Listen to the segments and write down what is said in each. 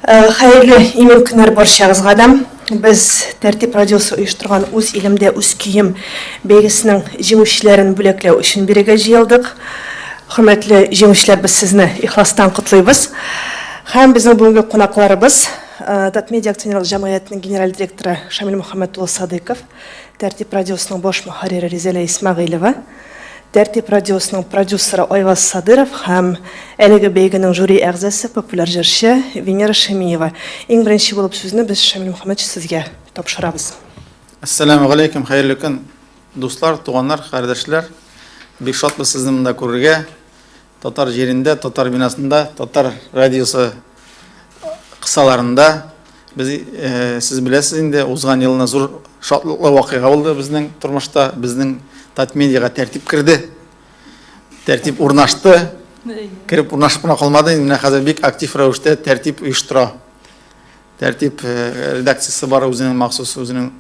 Хәерле имин көннәр барчагызга да. Без Тәртип радиосы оештырган Үз илемдә үз көем бәйгесенең җиңүчеләрен бүләкләү өчен бирегә җыелдык. Хөрмәтле җиңүчеләр, без сезне ихластан котлыйбыз. Һәм безнең бүгенге кунакларыбыз Татмедиа акционерлык җәмгыятенең генераль директоры Шамил Мөхәммәт улы Садыйков, Тәртип радиосының баш мөхәррире Ризәлә Исмәгыйлева, Тәртип радиосының продюсеры Айваз Садыров һәм әлеге бәйгенең жюри әгъзасы, популяр җырчы Венера Шәмиева. Иң беренче булып сүзне без Шамил Мөхәммәтович сезгә тапшырабыз. Әссәламү галәйкүм, хәерле көн, дуслар, туганнар, кардәшләр. Бик шатбыз сезне монда күрергә. Татар җирендә, татар бинасында, татар радиосы кысаларында без э, сез беләсез инде, узган елны зур шатлыклы вакыйга булды безнең тормышта, безнең Татмедиага тәртип керде. Тәртип урнашты. Кереп урнашып кына калмады, инде менә хәзер бик актив рәвештә тәртип оештыра. Тәртип э, редакциясе бар үзенең махсус үзенең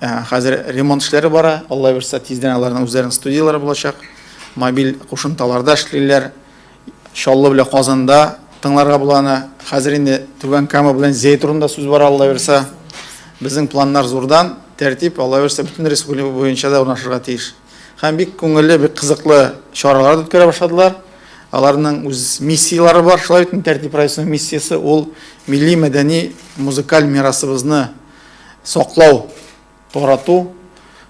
э, хәзер ремонт эшләре бара. Алла бирсә, тиздән аларның үзләренең студияләре булачак. Мобиль кушымталарда эшлиләр. Чаллы белән Казанда тыңларга була аны. Хәзер инде Түбән Кама белән Зәй турында сүз бара, Алла бирсә. Безнең планнар зурдан, тәртип, Алла бирсә, бөтен республика буенча да урнашырга тиеш. Һәм бик күңелле, бик кызыклы чаралар үткәрә башладылар. Аларның үз миссияләре бар. Шулай итеп, Тәртип радиосының миссиясе ул милли мәдәни музыкаль мирасыбызны саклау, тарату,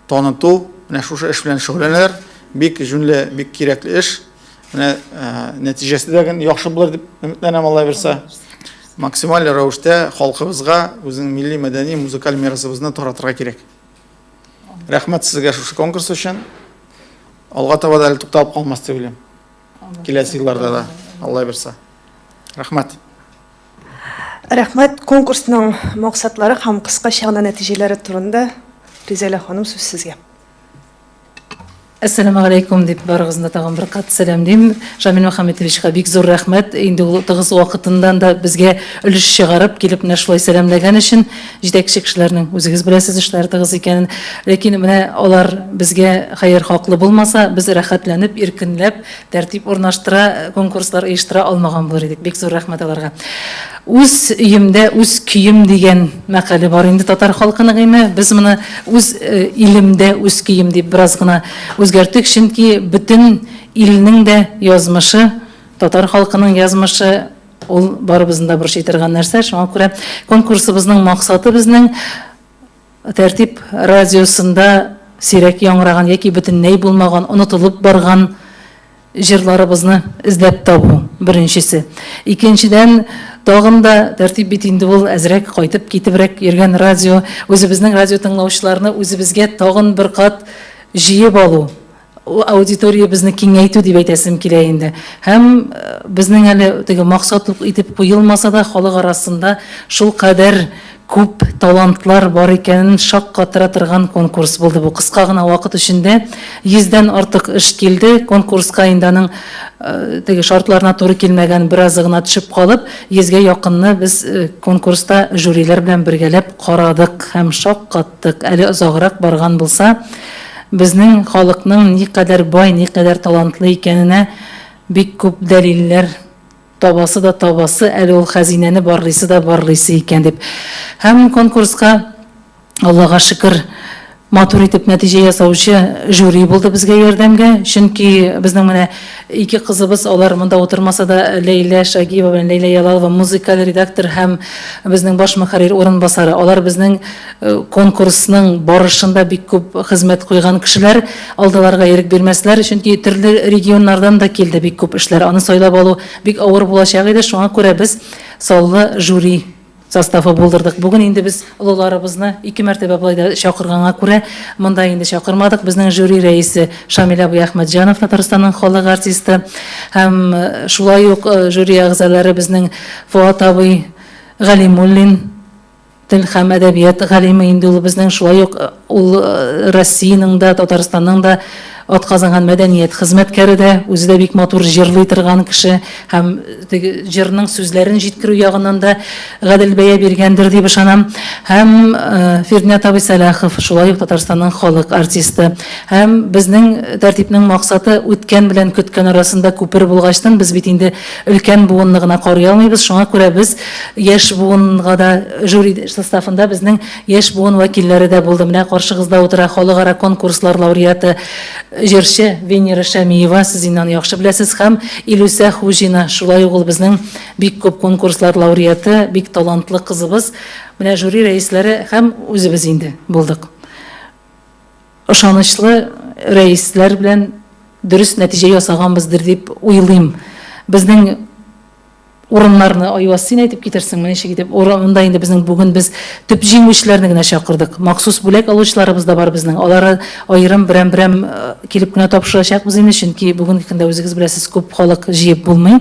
таныту. Менә шушы эш белән шөгыльләнәләр. Бик җүнле, бик кирәкле эш. Менә э, нәтиҗәсе дә яхшы булыр дип өметләнәм, Алла бирсә. Максималь рәвештә халкыбызга үзенең милли мәдәни музыкаль мирасыбызны таратырга кирәк. Рәхмәт сезгә шушы конкурс өчен. Алга таба да әле тукталып калмас дип уйлыйм. Киләсе елларда да, Алла бирсә. Рәхмәт. Рәхмәт. Конкурсның максатлары һәм кыскача гына нәтиҗәләре турында Ризәлә ханым сүз сезгә. Әссәламегаләйкүм дип барыгызны да тагын бер кат сәламлим. Шамил Мөхәммәтовичка бик зур рәхмәт. Инде ул тыгыз вакытыннан да безгә өлеш чыгарып килеп менә шулай сәламләгән өчен. Җитәкче кешеләрнең үзегез беләсез эшләре тыгыз икәнен. Ләкин менә алар безгә хәер хаклы булмаса, без рәхәтләнеп, иркенләп, тәртип урнаштыра, конкурслар оештыра алмаган булыр идек. Бик зур рәхмәт аларга. Үз өемдә үз көем дигән мәкале бар инде татар халкының име. Без моны үз э, илемдә үз көем дип бераз гына үзгәрттек, чөнки бөтен илнең дә язмышы, татар халкының язмышы ул барыбызны да борчый торган нәрсә. Шуңа күрә конкурсыбызның максаты безнең Тәртип радиосында сирәк яңгыраган яки бөтенләй булмаган, онытылып барган җырларыбызны эзләп табу, беренчесе. Икенчедән, тагын да Тәртип бит инде ул әзрәк кайтып китебрәк йөргән радио, үзебезнең радио тыңлаучыларны үзебезгә тагын бер кат җыеп алу, аудиториябезне киңәйтү дип әйтәсем килә инде. Һәм безнең әле теге максат ук итеп куелмаса да, халык арасында шулкадәр күп талантлар бар икәнен шаккатыра торган конкурс булды бу. Кыска гына вакыт эчендә йөздән артык эш килде. Конкурска инде аның теге шартларына туры килмәгән беразы гына төшеп калып, йөзгә якынны без конкурста жюрилар белән бергәләп карадык һәм шаккаттык. Әле озаграк барган булса, Безнең халыкның никадәр бай, никадәр талантлы икәненә бик күп дәлилләр табасы да табасы, әле ул хәзинәне барлыйсы да барлыйсы икән дип. Һәм конкурска, Аллага шөкер, матур итеп нәтиҗә ясаучы жюри булды безгә ярдәмгә. Чөнки безнең менә ике кызыбыз, алар монда утырмаса да, Ләйлә Шагиева белән Ләйлә Ялалова, музыкаль редактор һәм безнең баш мөхәррир урынбасары, алар безнең Конкурсның барышында бик күп хезмәт куйган кешеләр, алдаларга ирек бирмәсләр, чөнки төрле регионнардан да килде бик күп эшләр. Аны сайлап алу бик авыр булачак иде, шуңа күрә без саллы жюри составы булдырдык. Бүген инде без олыларыбызны ике мәртәбә болай да чакырганга күрә, монда инде чакырмадык. Безнең жюри рәисе Шамил абый Әхмәтҗанов, Татарстанның халык артисты, һәм шулай ук жюри әгъзалары безнең Фоат абый Галимуллин, Тел һәм әдәбият галиме инде ул безнең, шулай ук Ул Россиянең дә, Татарстанның да атказанган мәдәният хезмәткәре дә, үзе дә бик матур җырлый торган кеше һәм теге җырның сүзләрен җиткерү ягыннан да гадел бәя биргәндер дип ышанам. Һәм Фирдинат абый Сәлахов, шулай ук Татарстанның халык артисты. Һәм безнең тәртипнең максаты үткән белән көткән арасында күпер булгачтын, без бит инде өлкән буынны гына карый алмыйбыз, шуңа күрә без яшь буынга да жюри составында безнең Яшь буын вәкилләре дә булды. Менә каршыгызда утыра халыкара конкурслар лауреаты, җырчы Венера Шәмиева, сез инде аны яхшы беләсез, һәм Илүсә Хуҗина, шулай ук ул безнең бик күп конкурслар лауреаты, бик талантлы кызыбыз. Менә жюри рәисләре һәм үзебез инде булдык. Ышанычлы рәисләр белән дөрес нәтиҗә ясаганбыздыр дип уйлыйм. Безнең Урыннарны, Айваз, син әйтеп китерсеңме, ничек итеп? Урында инде безнең бүген без төп җиңүчеләрне генә чакырдык. Махсус бүләк алучыларыбыз да бар безнең. Алары аерым берәм-берәм килеп кенә тапшырачакбыз инде, чөнки бүгенге көндә үзегез беләсез, күп халык җыеп булмый.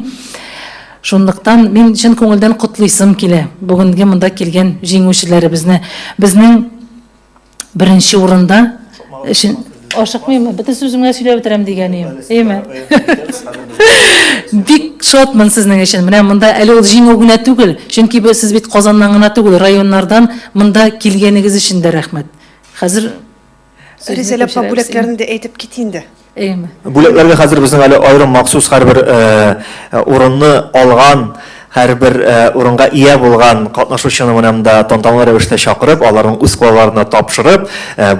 Шунлыктан мин чын күңелдән котлыйсым килә бүгенге монда килгән җиңүчеләребезне. Безнең Беренче урында өчен ашыкмыйм, бөтен сүземне сөйләп бетерәм дигәнем. Әйеме? Бик шатмын сезнең өчен. Менә монда әле ул җиңү генә түгел, чөнки сез бит Казаннан гына түгел, районнардан монда килгәнегез өчен дә рәхмәт. Хәзер Ризәлә апа бүләкләрне дә әйтеп кит инде. Әйеме? Бүләкләргә хәзер безнең әле аерым махсус һәрбер урынны алган, һәрбер урынга ия булган катнашучыны менә монда тантаналы рәвештә чакырып, аларның үз кулларына тапшырып,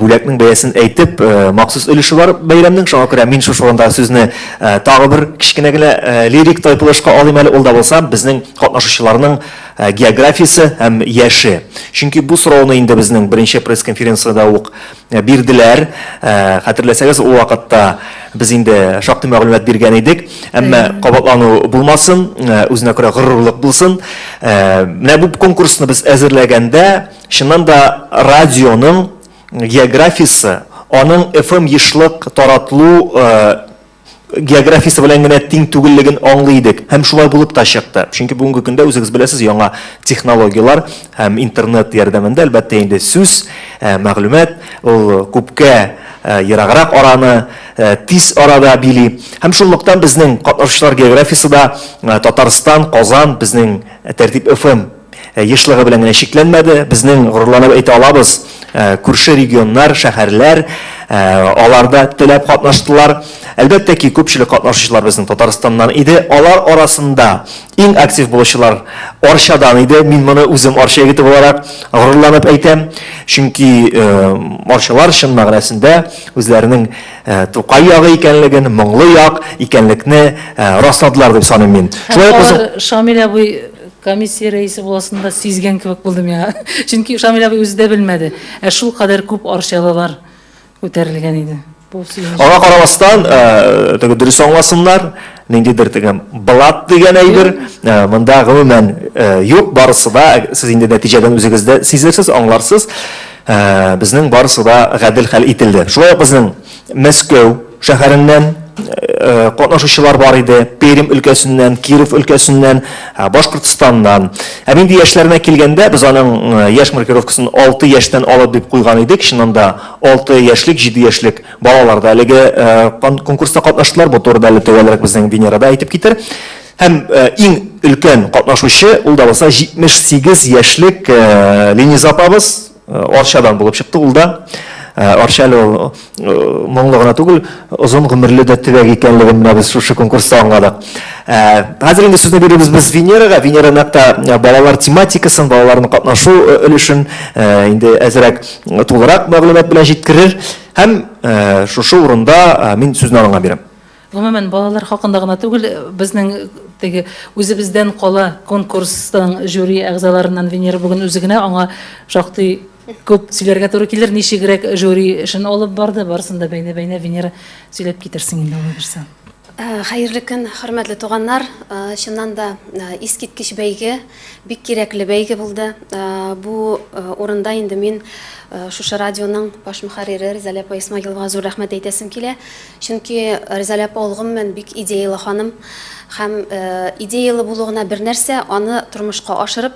бүләкнең бәясен әйтеп, махсус өлеше бар бәйрәмнең. Шуңа күрә мин шушы урында сүзне тагы бер кечкенә генә лирик тайпылышка алыйм әле, ул да булса безнең катнашучыларның географиясе һәм яше. Чөнки бу сорауны инде безнең беренче пресс-конференциядә ук Бирделәр. Хәтерләсәгез, ул вакытта без инде шактый мәгълүмат биргән идек. Әмма кабатлану булмасын, үзенә күрә горурлык булсын. Менә бу конкурсны без әзерләгәндә, чыннан да радионың географиясе, аның FM ешлык таратылу географиясе белән генә тиң түгеллеген аңлый идек. Һәм шулай булып та чыкты. Чөнки бүгенге көндә үзегез беләсез, яңа технологияләр һәм интернет ярдәмендә, әлбәттә инде, сүз, мәгълүмат ул күпкә ераграк араны тиз арада били. Һәм шунлыктан безнең катнашучылар географиясе дә Татарстан, Казан, безнең Тәртип FM Ешлыгы белән генә чикләнмәде. Безнең, горурланып әйтә алабыз, күрше регионнар, шәһәрләр, алар да теләп катнаштылар. Әлбәттә ки, күпчелек катнашучылар безнең Татарстаннан иде. Алар арасында иң актив булучылар Арчадан иде. Мин моны үзем Арча егете буларак горурланып әйтәм. Чөнки арчалар чын мәгънәсендә үзләренең Тукай ягы икәнлеген, моңлы як икәнлекне расладылар дип саныйм мин. Шулай ук Шамил абый комиссия рәисе буласын да сизгән кебек булды миңа. Чөнки Шамил абый үзе дә белмәде. Ә шул кадәр күп арчалылар күтәрелгән иде. Бу сөенеч. Аңа карамастан, теге дөрес аңласыннар, ниндидер теге блат дигән әйбер монда гомумән юк, барысы да сез инде нәтиҗәдән үзегез дә сизерсез, аңларсыз. Безнең барысы да гадел хәл ителде. Шулай ук безнең Мәскәү шәһәреннән катнашучылар бар иде, Пермь өлкәсеннән, Киров өлкәсеннән, Башкортстаннан. Ә инде яшьләренә килгәндә, без аның яшь маркировкасын 6 яшьтән алып дип куйган идек. Чыннан да 6 яшьлек, 7 яшьлек балалар да әлеге конкурста катнаштылар. Бу турыда әле төгәлрәк безнең Венера да әйтеп китер. Һәм иң өлкән катнашучы, ул да булса 78 яшьлек Лениза апабыз, Арчадан булып чыкты ул да. Арча әле ул моңлы гына түгел, озын гомерле дә төбәк икәнлеген менә без шушы конкурста аңладык. Хәзер инде сүзне бирәбез без Венерага. Венера нәкъ тә балалар тематикасын, балаларның катнашу өлешен инде әзрәк тулырак мәгълүмат белән җиткерер. Һәм шушы урында мин сүзне аңа бирәм. Гомумән, балалар хакында гына түгел, безнең теге үзебездән кала конкурсның жюри әгъзаларыннан Венера бүген үзе генә, аңа шактый күп сөйләргә туры килер, ничегрәк жюри эшен алып барды, барысын да бәйнә-бәйнә Венера сөйләп китерсен инде, алла бирсә. Хәерле көн, хөрмәтле туганнар. Чыннан да, искиткеч бәйге, бик кирәкле бәйге булды. Бу урында инде мин шушы радионың баш мөхәррире Ризалия апа Исмагиловага зур рәхмәт әйтәсем килә. Чөнки Ризалия апа ул гомумән бик идеяле ханым. Һәм идеяле булу гына бер нәрсә, аны тормышка ашырып,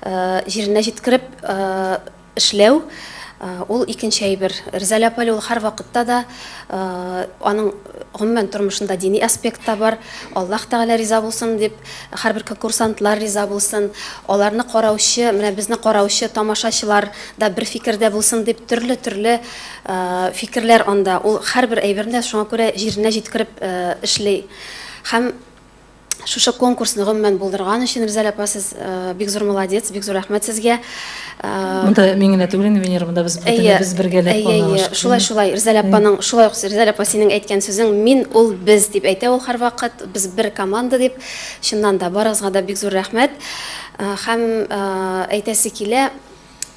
җиренә җиткереп эшләү. Ул икенче әйбер. Рзәлә апа әле ул һәрвакытта да аның гомумән тормышында дини аспект та бар. Аллаһ Тәгалә риза булсын дип, һәрбер конкурсантлар риза булсын, аларны караучы, менә безне караучы тамашачылар да бер фикердә булсын дип, төрле-төрле фикерләр анда. Ул һәрбер әйберне шуңа күрә җиренә җиткереп эшли. Һәм шушы конкурсны гомумән булдырган өчен, Ризәл апа, сез бик зур молодец, бик зур рәхмәт сезгә. Монда мин генә түгел инде, Венера, монда без бөтенебез бергәләп Әйе, шулай, шулай. Ризәл апаның, шулай ук Ризәл апа, синең әйткән сүзең, мин ул без дип әйтә ул һәрвакыт, без бер команда дип. Чыннан да, барыгызга да бик зур рәхмәт. Һәм әйтәсе килә,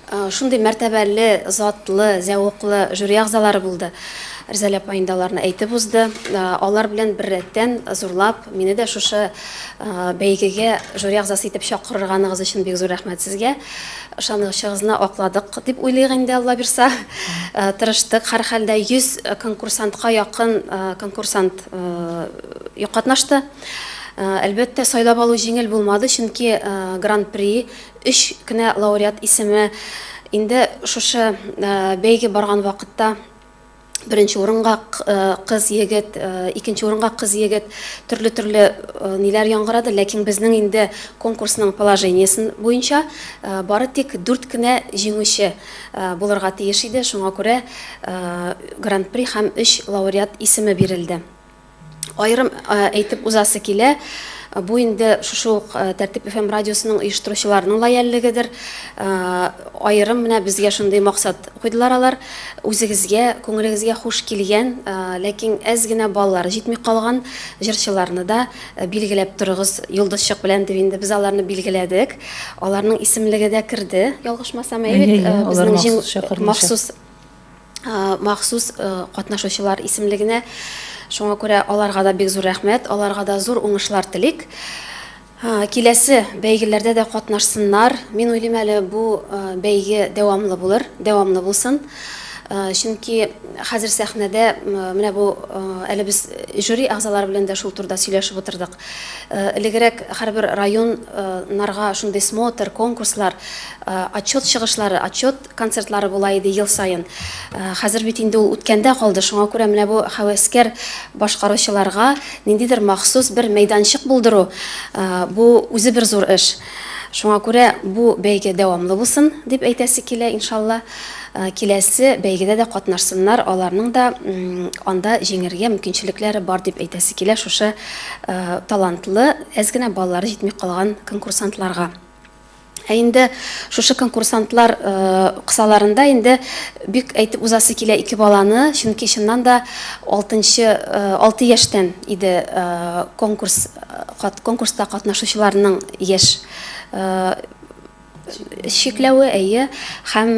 Шундый мәртәбәле, затлы, зәвыклы жюри әгъзалары булды. Рзәлә апа инде аларны әйтеп узды. Алар белән беррәттән зурлап, мине дә шушы бәйгегә жюри әгъзасы итеп чакырганыгыз өчен бик зур рәхмәт сезгә. Ышанычыгызны акладык дип уйлыйк инде, Алла бирса. Тырыштык, һәрхәлдә 100 конкурсантка якын конкурсант катнашты. Әлбәттә, сайлап алу җиңел булмады, чөнки Гран-при Өч кенә лауреат исеме инде шушы бәйге барган вакытта беренче урынга кыз егет, икенче урынга кыз егет, төрле-төрле ниләр яңгырады, ләкин безнең инде конкурсның положениесен буенча бары тик дүрт кенә җиңүче булырга тиеш иде, шуңа күрә гран-при һәм өч лауреат исеме бирелде. Аерым әйтеп узасы килә, бу инде шушы ук Тәртип FM радиосының оештыручыларының лояльлегедер. Аерым менә безгә шундый максат куйдылар алар. Үзегезгә, күңелегезгә хуш килгән, ләкин әз генә баллары җитми калган җырчыларны да билгеләп торыгыз йолдызчык белән дип инде без аларны билгеләдек. Аларның исемлеге дә керде, ялгышмасам, әйе бит, безнең махсус махсус катнашучылар исемлегенә. Шуңа күрә аларга да бик зур рәхмәт, аларга да зур уңышлар телик. Киләсе бәйгеләрдә дә катнашсыннар. Мин уйлыйм әле бу бәйге дәвамлы булыр, дәвамлы булсын. Чөнки хәзер сәхнәдә менә бу әле без жюри әгъзалары белән дә шул турыда сөйләшеп утырдык. Элегрәк һәрбер районнарга шундый смотр, конкурслар, отчет чыгышлары, отчет концертлары була иде ел саен. Хәзер бит инде ул үткәндә калды. Шуңа күрә менә бу һәвәскәр башкаручыларга ниндидер махсус бер мәйданчык булдыру, бу үзе бер зур эш. Шуңа күрә бу бәйге дәвамлы булсын, дип әйтәсе килә, иншалла. Киләсе бәйгедә дә катнашсыннар, аларның да анда җиңәргә мөмкинчелекләре бар, дип әйтәсе килә шушы талантлы, әз генә баллары җитми калган конкурсантларга. Ә инде шушы конкурсантлар кысаларында инде бик әйтеп узасы килә ике баланы, чөнки чыннан да алтынчы, алты яшьтән иде конкурс, конкурста катнашучыларның яшь чикләве, әйе. Һәм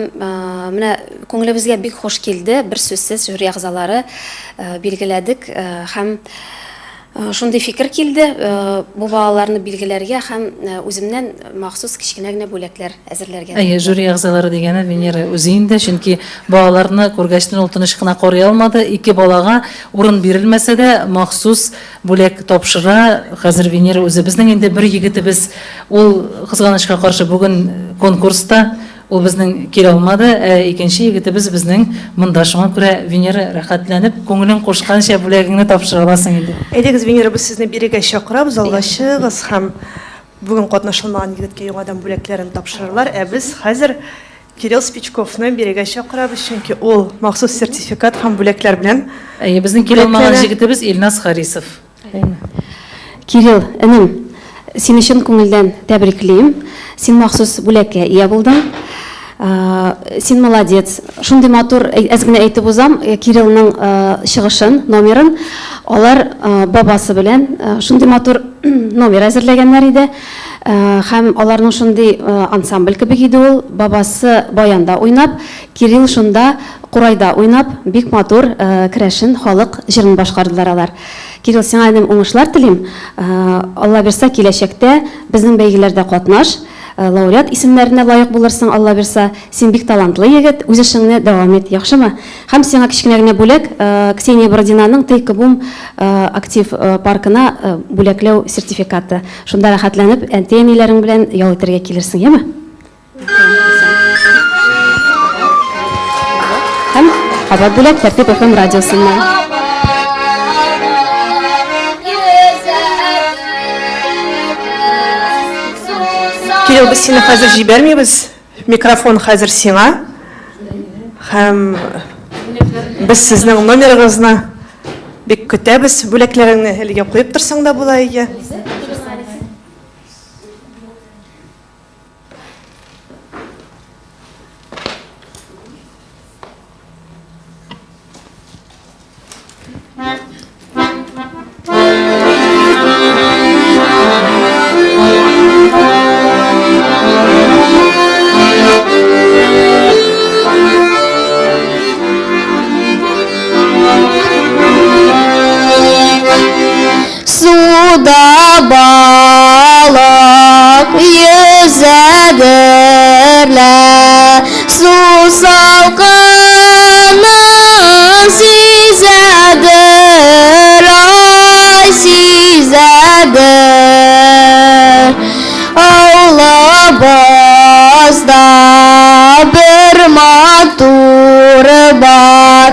менә күңелебезгә бик хуш килде, бер сүзсез жюри әгъзалары билгеләдек һәм Шундый фикер килде, бу балаларны билгеләргә һәм үземнән махсус кечкенә генә бүләкләр әзерләргә. Әйе, жюри әгъзалары дигәне Венера үзе инде, чөнки балаларны күргәчтен ул тыныч кына карый алмады. Ике балага урын бирелмәсә дә, махсус бүләк тапшыра хәзер Венера үзе. Безнең инде бер егетебез, ул, кызганычка каршы, бүген конкурста. Ул безнең килә алмады, ә икенче егетебез безнең монда. Шуңа күрә, Венера, рәхәтләнеп, күңелең кушканча бүләгеңне тапшыра аласың инде. Әйдәгез, Венера, без сезне бирегә чакырабыз, алга чыгыгыз һәм бүген катнашылмаган егеткә яңадан бүләкләрен тапшырырлар. Ә без хәзер Кирилл Спичковны бирегә чакырабыз, чөнки ул махсус сертификат һәм бүләкләр белән Әйе, безнең килә алмаган җегетебез Илназ Харисов. Кирилл, энем, сине чын күңелдән тәбриклим. Син махсус бүләккә ия булдың. Син молодец. Шундый матур, әз генә әйтеп узам, Кириллның чыгышын, номерын. Алар бабасы белән шундый матур номер әзерләгәннәр иде. Һәм аларның шундый ансамбль кебек иде ул. Бабасы баянда уйнап, Кирилл шунда курайда уйнап, бик матур керәшен халык җырын башкардылар алар. Кирилл, сиңа энем уңышлар телим. Алла бирса, киләчәктә безнең бәйгеләрдә катнаш, лауреат исемнәренә лаек булырсың, Алла бирса. Син бик талантлы егет, үз эшеңне дәвам ит, яхшымы? Һәм сиңа кечкенә генә бүләк, Ксения Бородинаның Тейка-бум актив паркына бүләкләү сертификаты. Шунда рәхәтләнеп, әти-әниләрең белән ял итәргә килерсең, яме? Кабат бүләк Тәртип FM радиосыннан. Кирилл, без сине хәзер җибәрмибез. Микрофон хәзер сиңа. Һәм без сезнең номерыгызны бик көтәбез. Бүләкләреңне әлегә куеп торсаң да була иде. Суда балык йөзәдер лә, Су салкынын сизәдер, ай, сизәдер. Авылыбызда бер матур бар,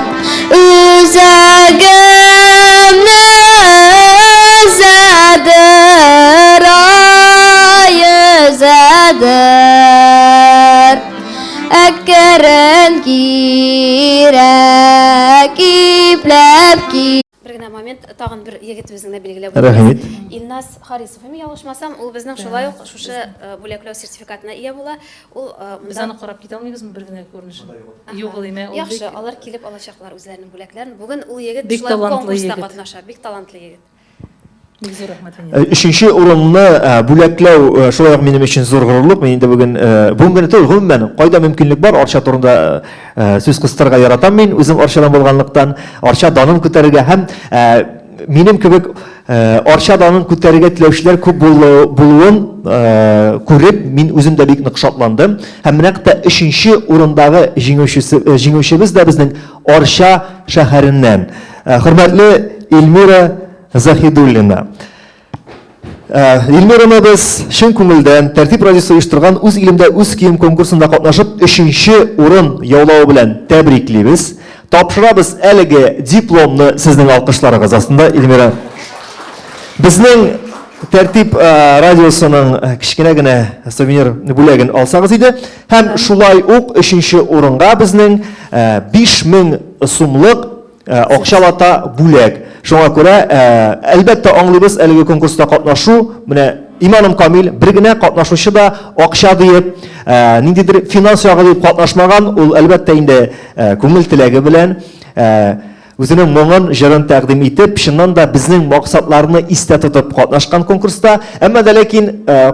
Үзәгемне өзәдер, ай, өзәдер. Әкерен кирәк, ипләп ки. Бер генә момент, тагын бер егетебезнең дә билгеләп Рәхим ит. Илназ Харисов, мин ялгышмасам, ул безнең шулай ук шушы бүләкләү сертификатына ия була. Ул Без аны карап китә алмыйбызмы бер генә күренешен? Юк ул име? Яхшы, алар килеп алачаклар үзләренең бүләкләрен. Бүген ул егет шулай конкурста катнаша, бик талантлы егет. Бик зур рәхмәт, Венера. Өченче урынны бүләкләү шулай ук минем өчен зур горурлык. Мин инде бүген, бүген генә түгел, гомумән, кайда мөмкинлек бар, Арча турында сүз кыстырырга яратам мин, үзем Арчадан булганлыктан, Арча данын күтәрергә һәм минем кебек Арча данын күтәрергә теләүчеләр күп булуын күреп, мин үзем дә бик нык шатландым. Һәм нәкъ тә өченче урындагы җиңүчесе, җиңүчебез дә безнең Арча шәһәреннән. Хөрмәтле Эльмира Заһидуллина. Эльмираны без чын күңелдән Тәртип радиосы оештырган Үз илемдә үз көем конкурсында катнашып, өченче урын яулавы белән тәбриклибез. Тапшырабыз әлеге дипломны сезнең алкышларыгыз астында, Эльмира. Безнең Тәртип радиосының кечкенә генә сувенир бүләген алсагыз иде. Һәм шулай ук өченче урынга безнең 5000 сумлык Акчалата бүләк. Шуңа күрә, әлбәттә, аңлыйбыз, әлеге конкурста катнашу, менә иманым камил, бер генә катнашучы да акча диеп, ниндидер финанс ягы диеп катнашмаган, ул, әлбәттә, инде күңел теләге белән, үзенең моңын, җырын тәкъдим итеп, чыннан да безнең максатларны истә тотып катнашкан конкурста, әмма дә ләкин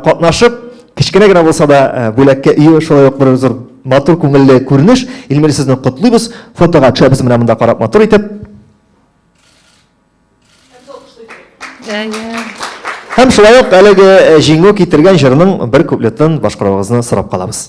катнашып, Кечкенә генә булса да, бүләккә ия шулай ук бер зур матур күңелле күренеш. Илмир, сезне котлыйбыз. Фотога төшәбез менә монда карап матур итеп. Һәм шулай ук әлеге җиңү китергән җырның бер куплетын башкаруыгызны сорап калабыз.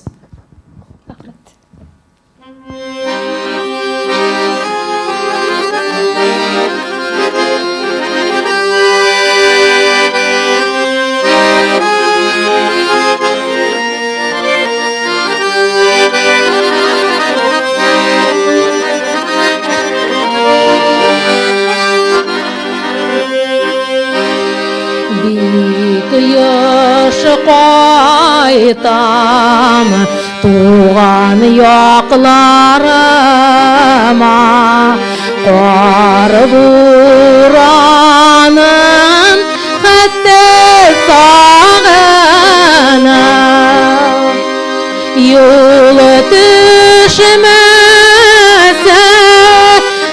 Бик еш кайтам Туган якларыма кар буранын хәтта сагынам. Юл төшмәсә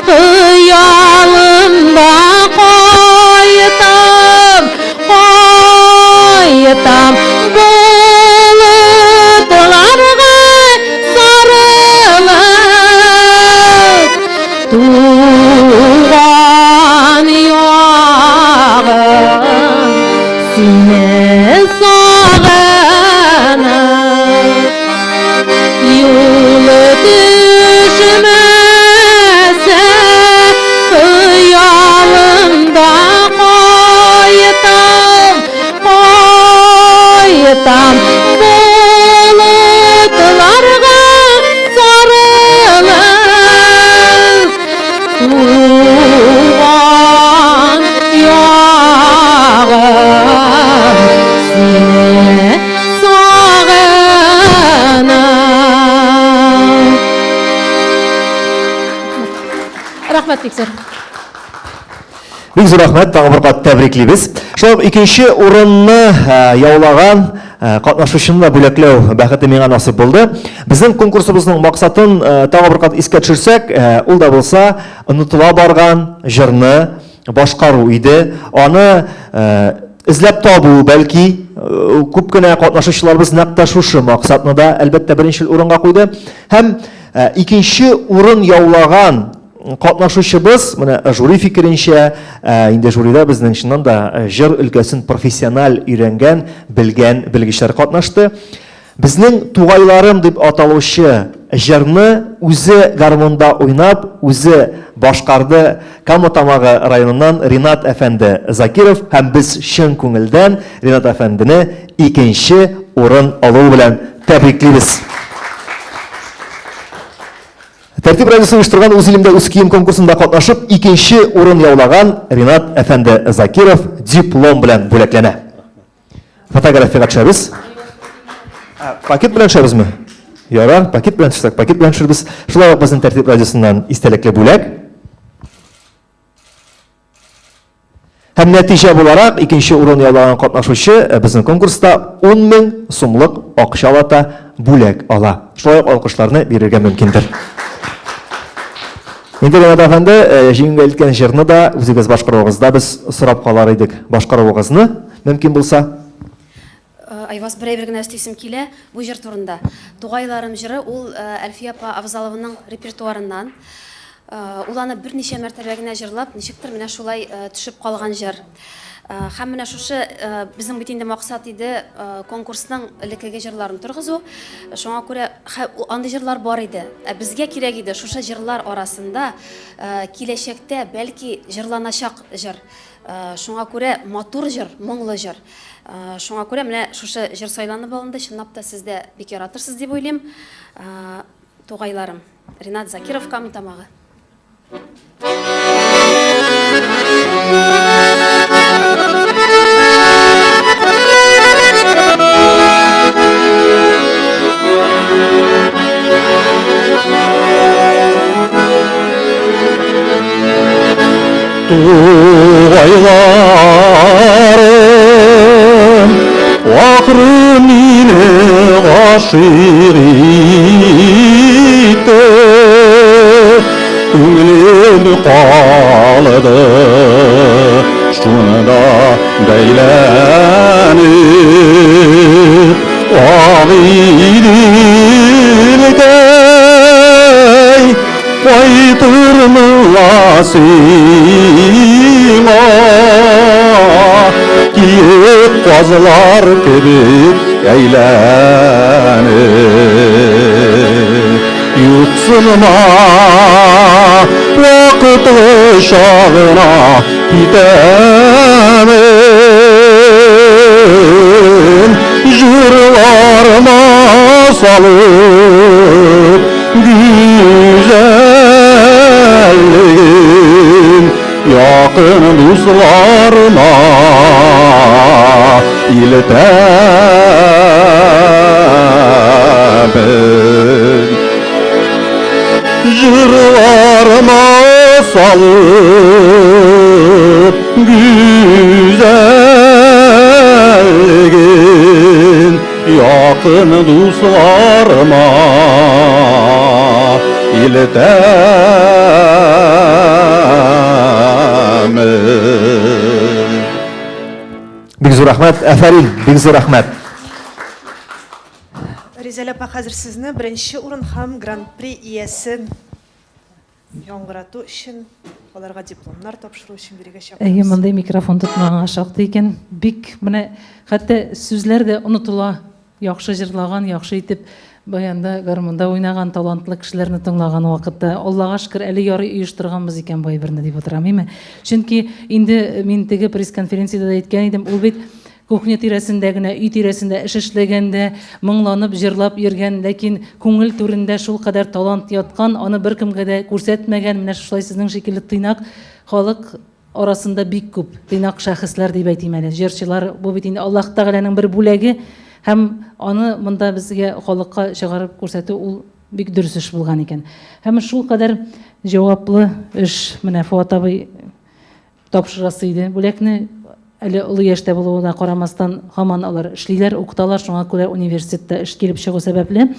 хыялымда кайтам, Кайтам болытларга сарылып, Туган ягым, сине сагынып, Юл төшмәсә. Рәхмәт бик зур. Бик зур рәхмәт, тагын бер кат тәбриклибез. Шулай ук икенче урынны яулаган катнашучыны да бүләкләү бәхете миңа насыйп булды. Безнең конкурсыбызның максатын тагын бер кат искә төшерсәк, ул да булса онытыла барган җырны башкару иде. Аны эзләп табу, бәлки, күп кенә катнашучыларыбыз нәкъ тә шушы максатны да, әлбәттә, беренчел урынга куйды. Һәм икенче урын яулаган катнашучыбыз, менә жюри фикеренчә, инде жюрида безнең чыннан да җыр өлкәсен профессиональ өйрәнгән, белгән белгечләр катнашты. Безнең Тугайларым дип аталучы җырны үзе гармунда уйнап, үзе башкарды Кама Тамагы районыннан Ринат әфәнде Закиров һәм без чын күңелдән Ринат әфәндене икенче урын алуы белән тәбриклибез. Тәртип радиосы оештырган Үз илемдә үз кием конкурсында катнашып, икенче урын яулаган Ринат әфәнде Закиров диплом белән бүләкләнә. Фотографиягә төшәбез. Пакет белән төшәбезме? Ярар, пакет белән төшсәк, пакет белән төшербез. Шулай ук безнең Тәртип радиосыннан истәлекле бүләк. Һәм нәтиҗә буларак, икенче урын яулаган катнашучы э, безнең конкурста 10 мең сумлык акчалата бүләк ала. Шулай ук алкышларны бирергә мөмкиндер. Инде Ренат әфәнде, э, җиңүгә илткән җырны да үзегез башкаруыгызда без сорап калар идек. Башкаруыгызны мөмкин булса. Э, Айваз, бер әйбер генә өстисем килә бу җыр турында. Тугайларым җыры ул э, Әлфия апа Авзалованың репертуарыннан. Э, ул аны берничә мәртәбә генә җырлап, ничектер менә шулай төшеп калган җыр. Һәм менә шушы безнең бит инде максат иде конкурсның элеккеге җырларын торгызу. Шуңа күрә андый җырлар бар иде. Ә безгә кирәк иде шушы җырлар арасында киләчәктә бәлки җырланачак җыр. Шуңа күрә матур җыр, моңлы җыр. Шуңа күрә менә шушы җыр сайланып алынды. Чынлап та сез дә бик яратырсыз дип уйлыйм. Тугайларым. Ринат Закиров Кама Тамагы. Тугайларым, акрын мине гашыйк итте, Күңелем калды шунда бәйләнеп, Агыйделкәй, Кайтырмын ла сиңа, Киек казлар кебек әйләнеп. Юксынма, вакытлыча гына китәмен. Җырларыма салып, Гүзәллеген якын дусларыма илтәмен. Җырларыма салып, Гүзәллеген Якын дусларыма илтәмен. Бик зур рәхмәт, афәрин, бик зур рәхмәт. Ризәлә апа, хәзер сезне беренче урын һәм гран-при иясен Яңгырату өчен, аларга дипломнар тапшыру өчен бирегә чакырабыз. Әйе, мондый микрофон тотмаганга шактый икән. Бик менә хәтта сүзләр дә онытыла. Яхшы җырлаган, яхшы итеп баянда, гармунда уйнаган талантлы кешеләрне тыңлаган вакытта, Аллага шөкер, әле ярый оештырганбыз икән бу әйберне дип утырам, име? Чөнки инде мин теге пресс-конференциядә дә әйткән идем, ул бит Кухня тирәсендә генә, өй тирәсендә эш эшләгәндә, моңланып җырлап йөргән, ләкин күңел түрендә шулкадәр талант яткан, аны беркемгә дә күрсәтмәгән, менә шушылай сезнең шикелле тыйнак халык арасында бик күп тыйнак шәхесләр дип әйтим әле, җырчылар, бу бит инде Аллаһ Тәгаләнең бер бүләге һәм аны монда безгә халыкка чыгарып күрсәтү ул. Бик дөрес эш булган икән. Һәм шулкадәр җаваплы эш. Менә Фоат абый тапшырасы иде бүләкне. Әле олы яшьтә булуына карамастан, һаман алар эшлиләр, укыталар. Шуңа күрә университетта эш килеп чыгу сәбәпле,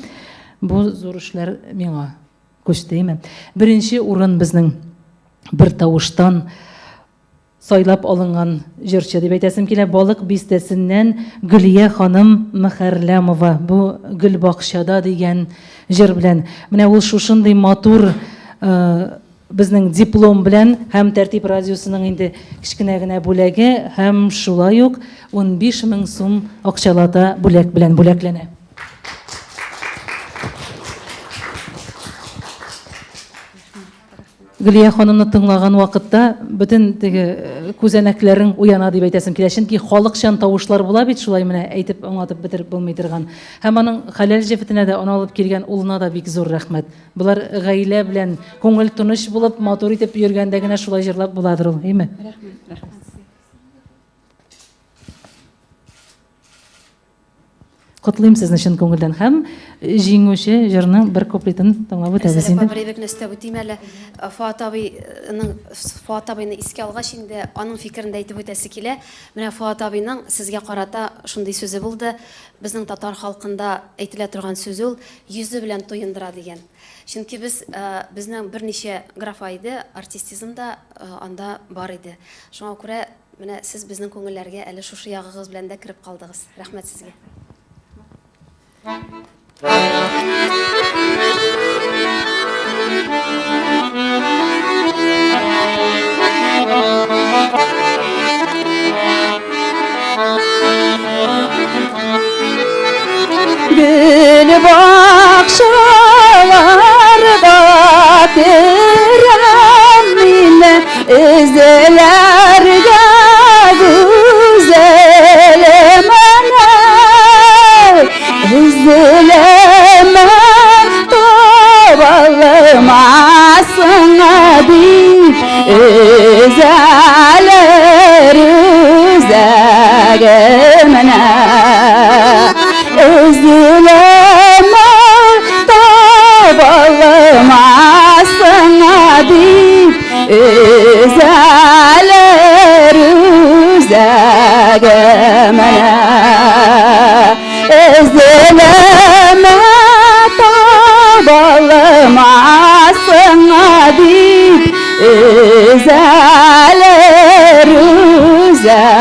бу зур эшләр миңа күчте, әйме. Беренче урын безнең бер тавыштан сайлап алынган җырчы дип әйтәсем килә. Балык бистәсеннән Гөлия ханым Мөхәрләмова. Бу Гөлбакчада дигән җыр белән. Менә ул шушындый матур безнең диплом белән һәм Тәртип радиосының инде кечкенә генә бүләге һәм шулай ук 15 мең сум акчалата бүләк белән бүләкләнә. Гөлия ханымны тыңлаган вакытта бөтен теге э, күзәнәкләрең уяна дип әйтәсем килә. Чөнки халыкчан тавышлар була бит шулай менә әйтеп аңлатып бетереп булмый торган. Һәм аның хәләл җефетенә дә, аны алып килгән улына да бик зур рәхмәт. Болар гаилә белән күңел тыныч булып, матур итеп йөргәндә генә шулай җырлап буладыр ул, әйме? Рәхмәт, рәхмәт. Котлыйм сезне чын күңелдән һәм җиңүче җырның бер куплетын тыңлап үтәбез Рәсәл инде. апа, бер әйберне өстәп үтим әле. Фоат абыйның Фоат абыйны искә алгач инде аның фикерен дә әйтеп үтәсе килә. Менә Фоат абыйның сезгә карата шундый сүзе булды. Безнең татар халкында әйтелә торган сүз ул, йөзе белән туендыра дигән. Чөнки без безнең берничә графа иде, артистизм да анда бар иде. Шуңа күрә Менә сез безнең күңелләргә әле шушы ягыгыз белән дә кереп калдыгыз. Рәхмәт сезгә. Гөл бакчаларга керәм мин, Эзләргә гүзәлемне, Эзләмә табалмассың дип, Өзәләр үзәгемне. Эзләмә табалмассың дип, Өзәләр үзәгемне. Эзләмә табалмассың дип, Өзәләр үзәгемне.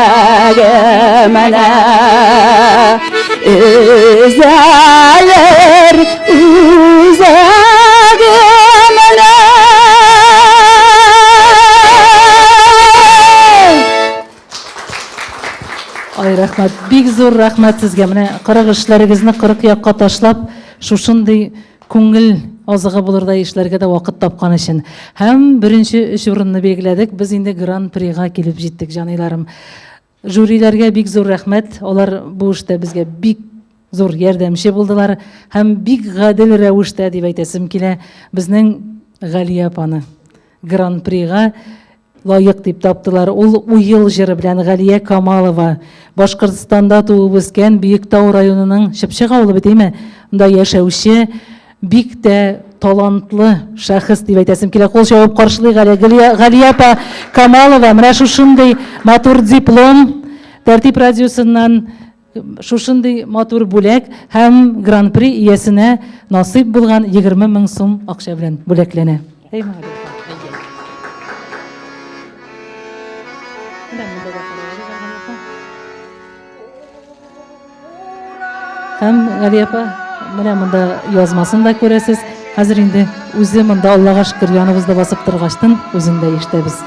Өзәләр үзәгемне. Ай, рәхмәт. Бик зур рәхмәт сезгә. Менә 40 эшләрегезне 40 якка ташлап, шушындый күңел азыгы булырдай эшләргә дә вакыт тапкан өчен. Һәм беренче өч урынны билгеләдек. Без инде Гран-прига килеп җиттек, җаныйларым. Жюриләргә бик зур рәхмәт. Алар бу эштә безгә бик зур ярдәмче булдылар һәм бик гадел рәвештә дип әйтәсем килә, безнең Галия апаны Гран-прига лаек дип таптылар. Ул Уел җыры белән Галия Камалова, Башкортстанда туып үскән Биектау районының Чыпчык авылы бит, әйме? Анда яшәүче бик тә талантлы шәхес дип әйтәсем килә. Кул чабып каршылыйк әле. Галия апа Камалова, менә шушындый матур диплом Тәртип радиосыннан шушындый матур бүләк һәм Гран-при иясенә насыйп булган 20 мең сум акча белән бүләкләнә. Әй, молодец. Менә монда да карагыз, Галия апа. Һәм Галия апа, менә монда язмасын да күрәсез. Хәзер инде үзе монда Аллага шөкер яныбызда басып торгачтын үзен дә ишетәбез.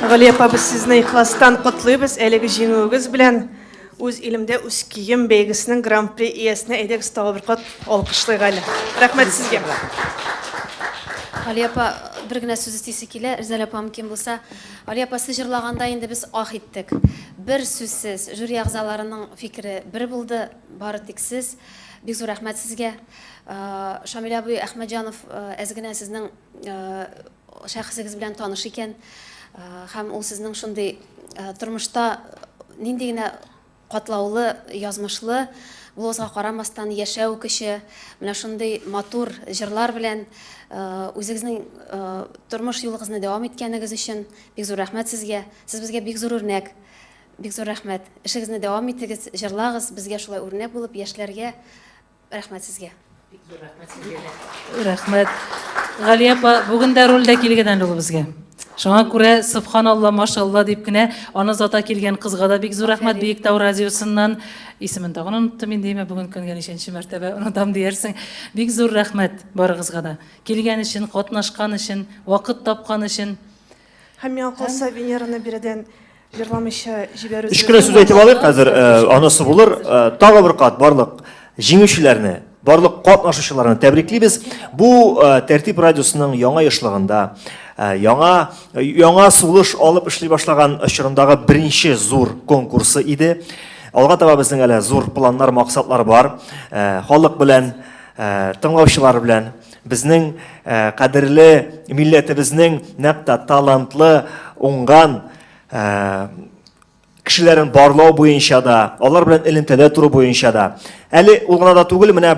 Галия апа, без сезне ихластан котлыйбыз әлеге җиңүегез белән. Үз илемдә үз кием бәйгесенең гран-при иясенә әйдәгез тагы бер кат алкышлыйк әле. Рәхмәт сезгә. Галия апа, бер генә сүз өстисе килә, Рзәл апа мөмкин булса. Галия апа, сез җырлаганда инде без ах иттек. Бер сүзсез, жюри әгъзаларының фикере бер булды, бары тик сез. Бик зур рәхмәт сезгә. Шамил абый Әхмәтҗанов әз генә сезнең шәхесегез белән таныш икән һәм ул сезнең шундый тормышта нинди генә катлаулы язмышлы булуыгызга карамастан яшәү көче, менә шундый матур җырлар белән үзегезнең тормыш юлыгызны дәвам иткәнегез өчен бик зур рәхмәт сезгә. Сез безгә бик зур үрнәк. Бик зур рәхмәт. Эшегезне дәвам итегез, җырлагыз, безгә шулай үрнәк булып, яшьләргә Рәхмәт сезгә. Бик зур рәхмәт сезгә дә. Рәхмәт. Галия апа, бүген дә рольдә килгән әле ул безгә. Шуңа күрә Субханалла, машалла дип кенә аны озата килгән кызга да бик зур рәхмәт Биектау радиосыннан. Исемен тагын оныттым инде, имә бүген көнгә ничәнче мәртәбә онытам диярсең. Бик зур рәхмәт барыгызга да. Килгән өчен, катнашкан өчен, вакыт тапкан өчен. Һәм миңа калса, Венераны биредән Җырламыйча җибәрү. Өч кенә сүз әйтеп алыйк хәзер, анысы булыр. Тагы бер кат барлык җиңүчеләрне, барлык катнашучыларны тәбриклибез. Бу Тәртип радиосының яңа ешлыгында, яңа яңа сулыш алып эшли башлаган чорындагы беренче зур конкурсы иде. Алга таба безнең әле зур планнар, максатлар бар. Халык белән, тыңлаучылар белән безнең кадерле милләтебезнең нәкъ тә талантлы, уңган кешеләрен барлау буенча да, алар белән элемтәдә тору буенча да. Әле ул гына да түгел, менә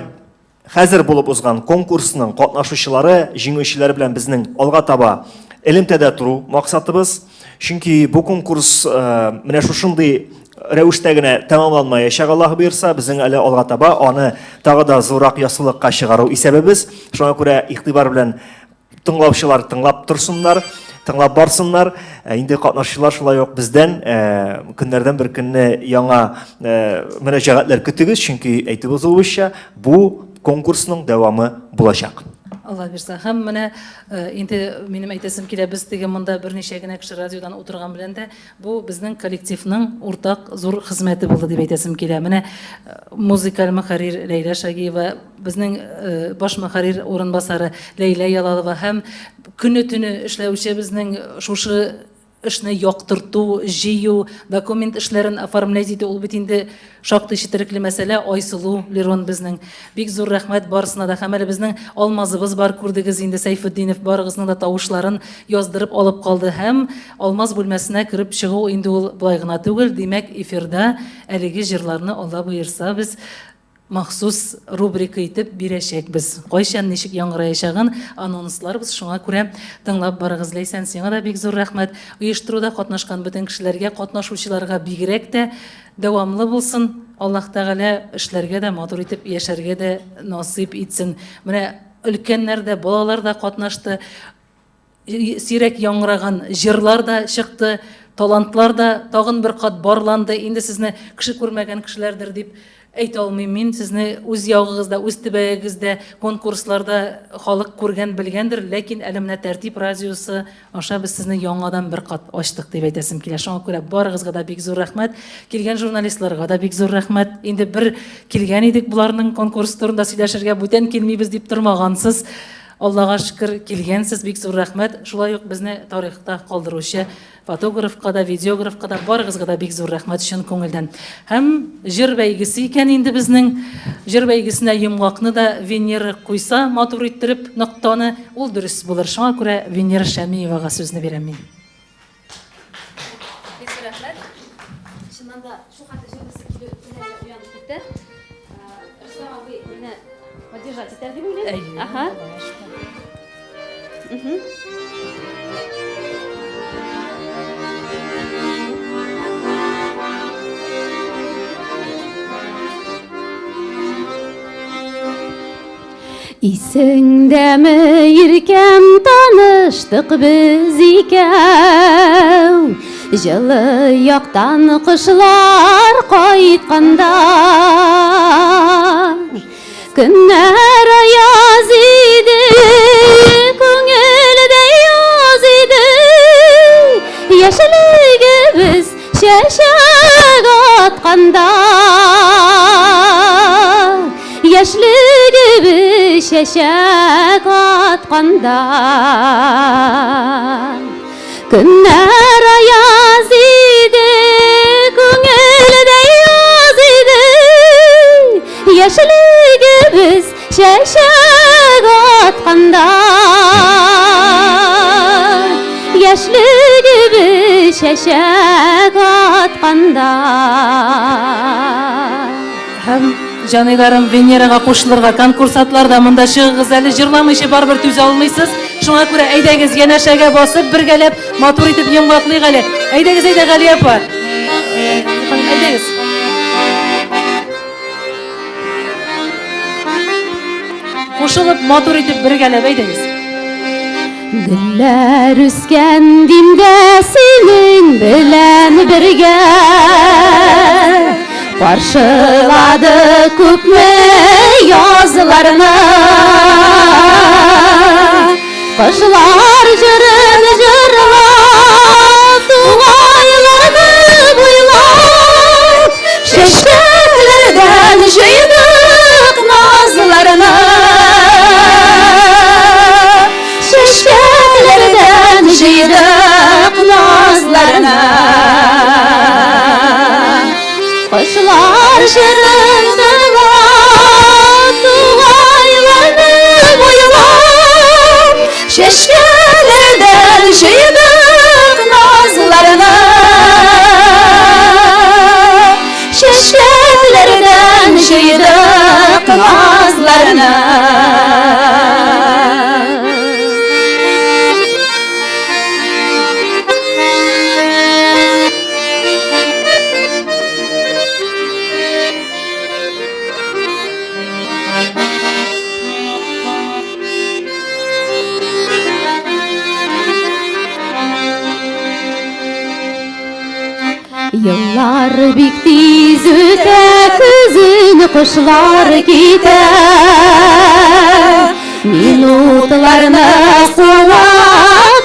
хәзер булып узган конкурсның катнашучылары, җиңүчеләре белән безнең алга таба элемтәдә тору максатыбыз. Чөнки бу конкурс менә шушындый рәвештә генә тәмамланмаячак, Аллаһ боерса, безнең әле алга таба аны тагы да зуррак яссылыкка чыгару исәбебез. Шуңа күрә игътибар белән Тыңлаучылар тыңлап торсыннар, тыңлап барсыннар. Ә инде катнашучылар шулай ук бездән э, көннәрдән бер көнне яңа э, мөрәҗәгатьләр көтегез, чөнки әйтеп узуыбызча, бу конкурсның дәвамы булачак. Алла бирса. Һәм менә э, инде минем әйтәсем килә, без теге монда берничә генә кеше радиодан утырган белән дә бу безнең коллективның уртак зур хезмәте булды дип әйтәсем килә. Менә музыкаль мөхәррир Ләйлә Шагиева, Безнең баш мөхәррир урынбасары Ләйлә Ялалова һәм көне-төне эшләүче безнең шушы эшне яктырту, җыю, документ эшләрен оформлять итү, ул бит инде шактый четерекле мәсьәлә. Айсылу Лерон безнең. Бик зур рәхмәт барысына да. Һәм әле безнең Алмазыбыз бар, күрдегез инде, Сәйфетдинов барыгызның да тавышларын яздырып алып калды. Һәм Алмаз бүлмәсенә кереп чыгу инде ул болай гына түгел, димәк, эфирда әлеге җырларны, Алла боерса, без махсус рубрика итеп бирәчәкбез. Кайчан ничек яңгыраячагын анонсларбыз, шуңа күрә тыңлап барыгыз. Ләйсән, сиңа да бик зур рәхмәт. Оештыруда катнашкан бөтен кешеләргә, катнашучыларга бигрәк тә дәвамлы булсын. Аллаһ Тәгалә эшләргә дә, матур итеп яшәргә дә насыйп итсен. Менә өлкәннәр дә, балалар да катнашты. Сирәк яңгыраган җырлар да чыкты, талантлар да тагын бер кат барланды. Инде сезне кеше күрмәгән кешеләрдер дип әйтә алмыйм мин. Сезне үз ягыгызда, үз төбәгегездә, конкурсларда халык күргән, белгәндер. Ләкин әле менә Тәртип радиосы аша без сезне яңадан бер кат ачтык дип әйтәсем килә. Шуңа күрә барыгызга да бик зур рәхмәт. Килгән журналистларга да бик зур рәхмәт. Инде бер килгән идек боларның конкурс турында сөйләшергә, бүтән килмибез дип тормагансыз. Аллага шөкер, килгәнсез, бик зур рәхмәт. Шулай ук безне тарихта калдыручы фотографка да, видеографка да, барыгызга да бик зур рәхмәт чын күңелдән. Һәм җыр бәйгесе икән инде безнең. Җыр бәйгесенә йомгакны да Венера куйса, матур иттереп ноктаны, ул дөрес булыр. Шуңа күрә Венера Шәмиевага сүзне бирәм мин. Бик зур рәхмәт. Чыннан да, шул хәтле җырлыйсы килү теләге уянып китте. Рөстәм абый мине поддержать итәр дип уйлыйм. Әйе. Аһа. Мгм. Исеңдәме, иркәм, таныштык без икәү, Җылы яктан кошлар кайтканда. Көннәр аяз иде, күңелдә яз иде, Яшә чәчәк атканда. Яшьлегебез чәчәк атканда. Көннәр аяз иде, күңелдә яз иде. Яшьлегебез чәчәк атканда. Яшьлегебез чәчәк атканда. Һәм җаныйларым Венерага кушылырга конкурсантлар да монда чыгыгыз әле җырламыйча барыбер түзә алмыйсыз. Шуңа күрә әйдәгез янәшәгә басып бергәләп матур итеп йомгаклыйк әле. Әйдәгез, әйдә Галия апа. Әйдәгез. Кушылып матур итеп бергәләп әйдәгез. Гөлләр үскән димдә синең белән бергә Каршылады күпме язларны Кышлар җырын җырлап Тугайларны буйлап Чәчәкләрдән җыйдык назларны Чәчәкләрдән җыйдык назларны Кошлар җырын тыңлап Тугайларны буйлап Чәчкәләрдән җыйдык назларны Чәчәкләрдән җыйдык назларны. Еллар бик тиз үтә, көзен кошлар китә. Минутларны куа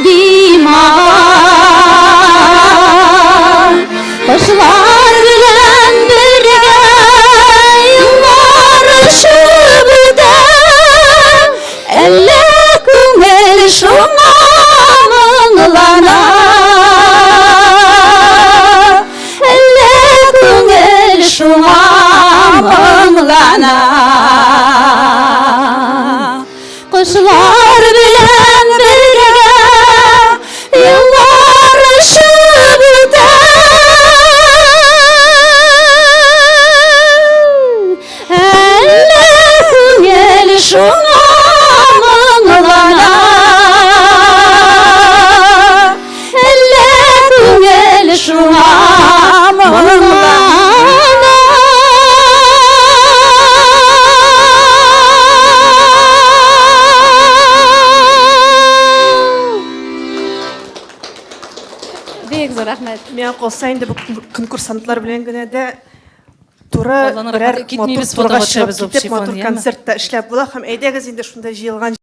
димага. Кошлар белән бергә еллар очып үтә. Әллә күңел шуңа моңлана? Әллә күңел шуңа моңлана? Кошлар белән бергә еллар очып үтә. Әллә күңел шуңа моңлана? Әллә күңел шуңа моңлана? Бик зур рәхмәт. Миңа калса инде бу конкурсантлар белән генә дә туры Алланың берәр рәхмәте, матур китмибез, турга фотога чыгып төшәбез китеп, общий фон, матур яме? концерт та эшләп була һәм әйдәгез инде шунда җыелган.